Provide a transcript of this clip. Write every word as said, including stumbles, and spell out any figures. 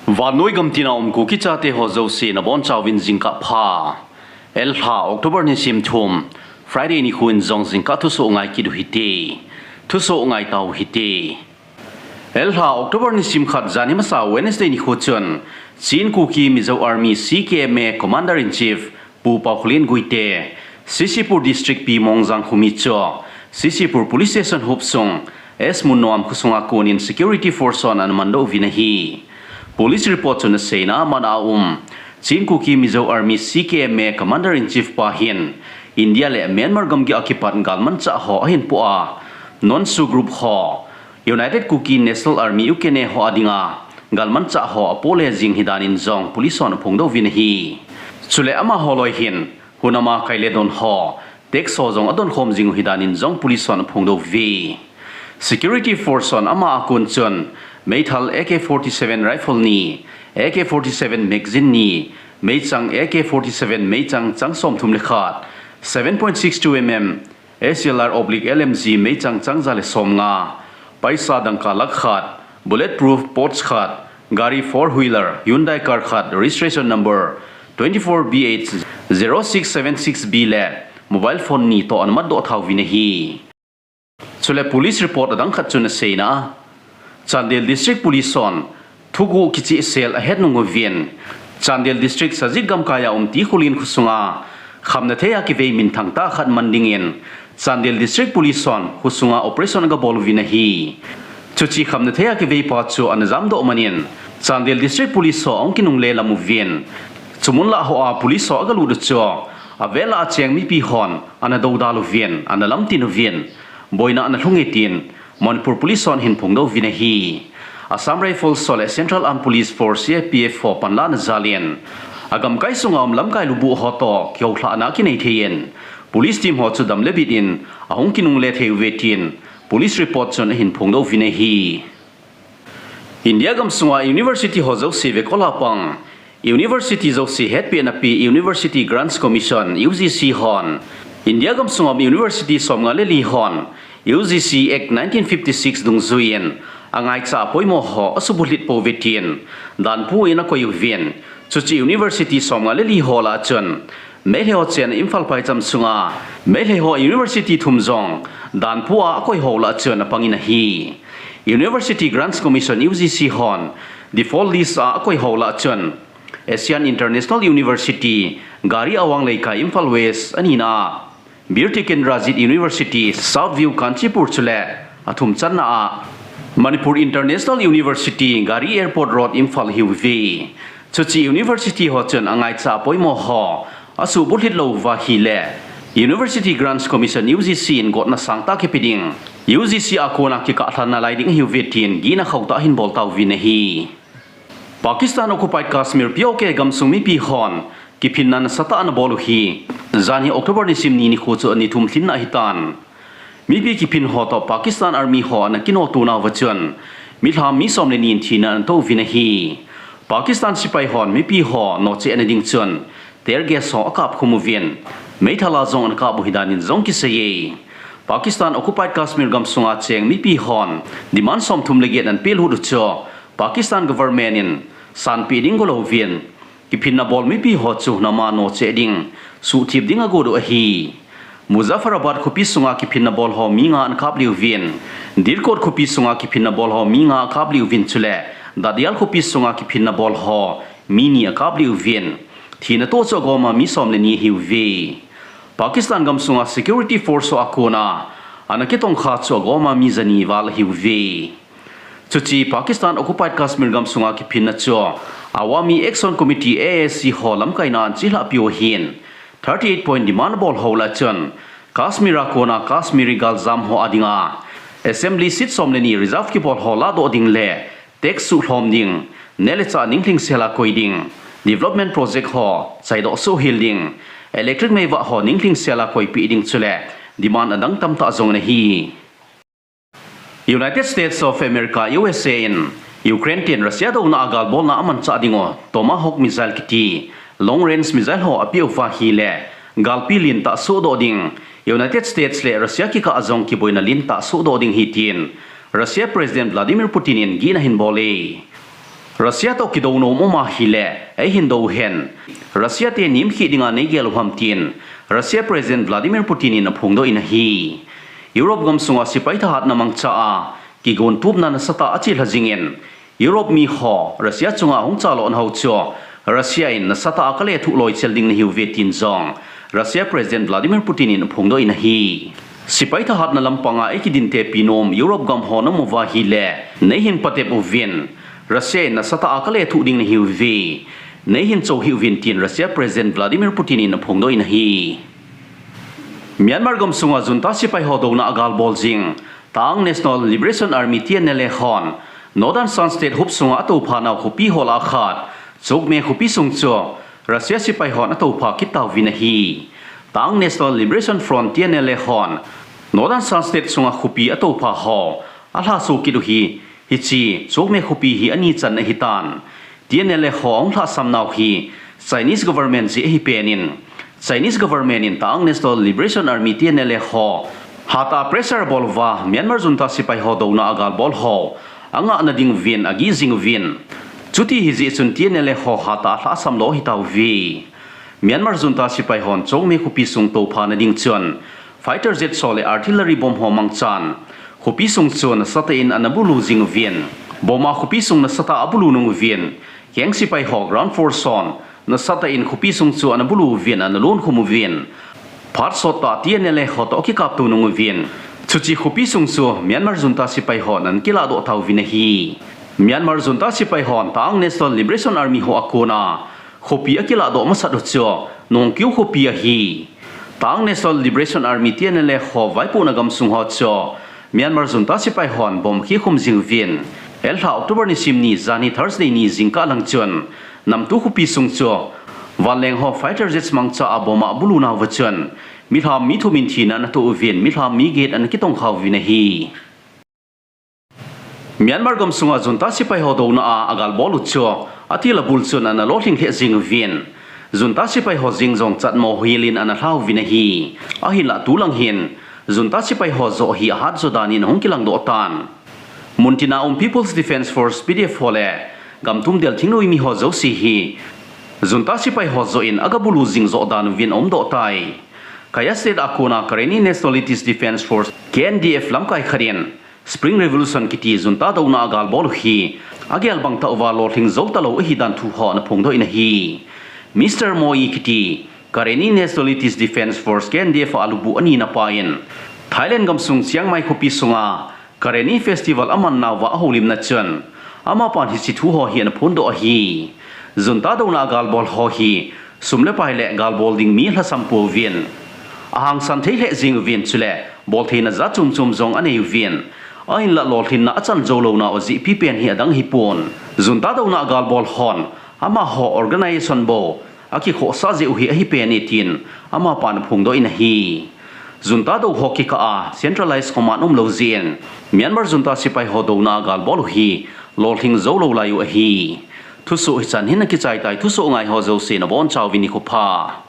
Vannoi gamtina um Kuki chate ho jouse nabonchauvin jingkah pha. Elha October nisim thum, Friday nikho in jong jingkah thusoh ngai kit u hite. Thusoh ngai tau hite. Elha October nisim khat, janhi masa Wednesday nikho chun, Chin Kuki Mizo Army, C K M A, Commander in Chief Pu Paokholen Guite, C C Pur District P Mongjang khomi chu, C C Pur Police Station hopsung, S Munnoam khosunga konin Security Force hon ana mandoh uvin ahi. Police report chun aseina a, aman a um Chin Kuki Mizo Army, C K M A, Commander in Chief pa hin India le Myanmar gamgi a kipat galmanchah ho ahin poh a, NONSU group ho, United Kuki National Army, U K N A, ho a dinga galmanchah ho apoh le jing hidan in jong police hon aphongdoh uvin ahi. Chule amaho loi hin hunama kai le don ho, tax ho jong adonkhom jing u hidan in jong police hon aphongdoh uve. Security Force hon ama a kon chun meithal A K forty-seven rifle ni, A K forty-seven magazine ni, meichang A K forty-seven meichang chang somthum le khat, seven point six two M M, A C L R oblique L M G meichang chang ja le somnga, paisa dangka lakh khat, bulletproof pouch khat, gari four wheeler, Hyundai car khat, registration number twenty-four B H zero six seven six B le mobile phone ni toh ana matdoh thauvin ahi. Chule police report adang khat chun aseina a, Chandel District Police hon thuguh kichehsel ahet nung uvin, Chandel District Sajid gamkai a um T Khullen khosunga khamnathei a kivei minthang tah khat man dingin Chandel District Police hon khosunga operation agabol uvin ahi. Chuche khamnathei a kivei pa chu ana jamdoh manin Chandel District Police ho ahung kinungle lam uvin, chumun lah hoa police ho agalut u chu avel a acheng mipi hon ana dodal uvin, ana lamtin uvin, boina ana lhung e tin Manipur Police hon ahin phongdoh uvin ahi. Assam Rifles ho le Central Armed Police Force, C A P F ho panlahna jal in agamkai sunga um lamkai lubuh ho toh kihoulhahna akinei thei in, police team ho chu dam le bit in ahung kinungle thei uve tin police report chun ahin phongdoh uvin ahi. India gamsunga university ho jouse vekol a pang, university jouse hetpehna pi University Grants Commission, U G C hon India gamsunga um university somnga le li hon U G C Act nineteen fifty-six dungjuiyin angaicha apoimo ho asubulhit pouve tin danpu in akoi uvin, chuche university somnga le li ho lah a chun Meitei ho chenna Imphal phaicham sunga Meitei ho university thum jong danpu a akoi ho lah a chun apangin ahi. University Grants Commission, U G C hon default list a akoi ho lah a chun Asian International University, Gari Awang Leikai, Imphal West, anina a Bir Tikendrajit University, South View, Kanchipur chule athum channa a Manipur International University, Gari Airport Road, Imphal ahiuve. Chuche university ho chun angaicha apoimo ho asubulhit lou uva ahile University Grants Commission, U G C in gotna sangtah kipe ding, U G C a kona kikah lhan nalai ding ahiuve tin gihna khauhtah ahin bol tauvin ahi. Pakistan occupied Kashmir, P O K, gamsung mipi hon kiphinna nasatah a anabol u hi janhi October nisim ni nikho chu ani thum lhinna ahitan. Mipi kiphin ho toh Pakistan Army ho ana kinoh tonauva chun milham mi som le ni in thina anatoh uvin ahi. Pakistan sepai hon mipi ho nohcheh na ding chun tear gas ho akap khum uvin, meithal a jong anakap u ahidan in jong kiseiye. Pakistan occupied Kashmir gamsunga cheng mipi hon demand somthum le get anapeh lut u chu Pakistan government in sanpeh ding golouvin, kiphinna bol mipi ho chu nama nohcheh ding, suhthip ding agot u ahi. Muzaffarabad khopi sunga kiphinna bol ho mi nga anakap lih uvin, Dirkot khopi sunga kiphinna bol ho mi nga akap lih uvin chule Dadial khopi sunga kiphinna bol ho mi ni akap lih uvin, thina toh chu agoma mi som le ni ahiuve. Pakistan gamsunga security force ho a kona ana kitongkha chu agoma mi jani val ahiuve. Chuche Pakistan occupied Kashmir gamsunga kiphinna chu Awami Action Committee, A A C ho lamkaina a anachelhah piu ahin, thirty eight point demand abol ho lah a chun Kashmir a kona Kashmiri galjam ho a dinga assembly seat som le ni reserve kibol ho lahdoh ding le tax suhlhom ding, neh le chah ninglhingsel a koi ding, development project ho chaidoh suhhel ding, electric meivah ho ninglhingsel a koipeh ding chule demand adang tamtah jong ana hi. United States of America, U S A, in Ukraine ten Russia douna a galbolna amanchah dingu Tomahawk missile kiti long range missile ho apeh uva ahile galpi lentah sohdoh ding, United States le Russia kikah a jong kiboina lentah sohdoh ding ahi tin Russia President Vladimir Putin in gihna ahin bol e. Russia toh kidou nom um ahile, eihin dou hen. Russia te nimkhi dinga neigel u ham tin, Russia President Vladimir Putin in aphongdoh in ahi. Europe gamsunga sepai thahatna mangcha a, kigontupna nasatah a achelha jingin, Europe mi ho, Russia chunga ahung chalhah ho chu, Russia in nasatah a kalethuh loichel ding nahiuve tin jong, Russia President Vladimir Putin in aphongdoh in ahi. Sepai thahatna lampanga eikidintepi nom Europe gam ho namu uva ahile, neihin patep uvin, Russia in nasatah a kalethuh ding nahiuve, neihin chou hih uvin tin Russia President Vladimir Putin in aphongdoh in ahi. Myanmar gamsunga junta sepai ho douna a galbol jing, Ta'ang National Liberation Army T N L A hon, Northern Shan State hopsunga atoupha nau khopi ho lah a khat, Chokme khopi sung chu, Russia sepai hon atoupha kit tauvin ahi. Ta'ang National Liberation Front T N L A hon, Northern Shan State sunga khopi atoupha ho, alhaso kit u hi, hiche, Chokme khopi hi ani channa ahitan. T N L A ho ahung lhahsam nau hi, Chinese government jeh ahi penin, Chinese government in Ta'ang National Liberation Army T N L A ho, hatah a pressure bol uva, Myanmar junta sepai ho douna a galbol ho, angahna ding uvin, agih jing uvin. Chuti ahijeh chun T N L A ho hatah a lhahsam lou ahi tauve. Myanmar junta sepai hon Chokme khopi sung touphana ding chun, fighter jet ho le artillery bomb ho mangchan, khopi sung chu nasatah in ana bulu jing uvin. Bomb a khopi sung nasatah a abulu nung uvin. Keng sepai ho ground force hon, nasatah in khopi sung chu ana bulu uvin, ana lonkhum uvin. Phat sottah T N L A ho toh akikaptou nung uvin. Chuche khopi sung chu Myanmar junta sepai hon ana kilahdoh tauvin ahi. Myanmar junta sepai hon Ta'ang National Liberation Army ho a kona khopi akilahdoh masat u chu Nongkyu khopi ahi. Ta'ang National Liberation Army T N L A ho vaipohna gamsung ho chu Myanmar junta sepai hon bomb akhikhum jing uvin. Elha October nisim ni, jani Thursday ni jingkah lang chun, Namtu khopi sung chu vanleng ho fighter jets mangcha a bomb a abulu nauva chun, milham mi thum in thina ana toh uvin, milham mi get ana kitongkha uvin ahi. Myanmar gamsunga junta sepai ho douna a agalbol u chu, atil abul chun ana lolhing lheh jing uvin. Junta sepai ho jeng jong chatmo hel in ana lha uvin ahi. Ahinlah tulang hin, junta sepai ho joh hi ahat jo dan in ahung kilangdoh tan. Muntina um People's Defence Force, P D F ho le, gamtum del thingnoi mi ho jouse hi, junta sepai ho joh in agabulu jing jo dan uvin aumdoh tai. Kayah State a kona Karenni Nationalities Defence Force, K N D F lamkai khat in, Spring Revolution kiti junta douna a galbol u hi, agel bangtah uva lolhing jou talou ahidan thu ho ana phongdoh in ahi. Mister Moe kiti, Karenni Nationalities Defence Force, K N D F a lubuh anina pa in, Thailand gamsung Chiang Mai khopi sunga, Karenni Festival aman nauva ahoulimna chun, amapan hiche thu ho hi ana phondoh ahi. Junta douna a galbol ho hi, sum le pai le galbol ding mi alhasam pouvin. Ahangsan thei lheh jing uvin chule, boltheina jat chom chom jong anei uvin. Ahinlah lolhinna achan jou louna u jeh pipen hi adang ahipon. Junta douna a galbol hon, amaho organization bou, akikhohsah jeh u hi ahi pen e tin, amapan aphongdoh in ahi. Junta dou ho kikah a, centralized command umlou jeh in, Myanmar junta sepai ho douna a galbol u hi, lolhing jou lou lai u ahi. Thusoh hichan hin akichai tai, thusoh ngai ho jouse nabonchauvin nikho pha.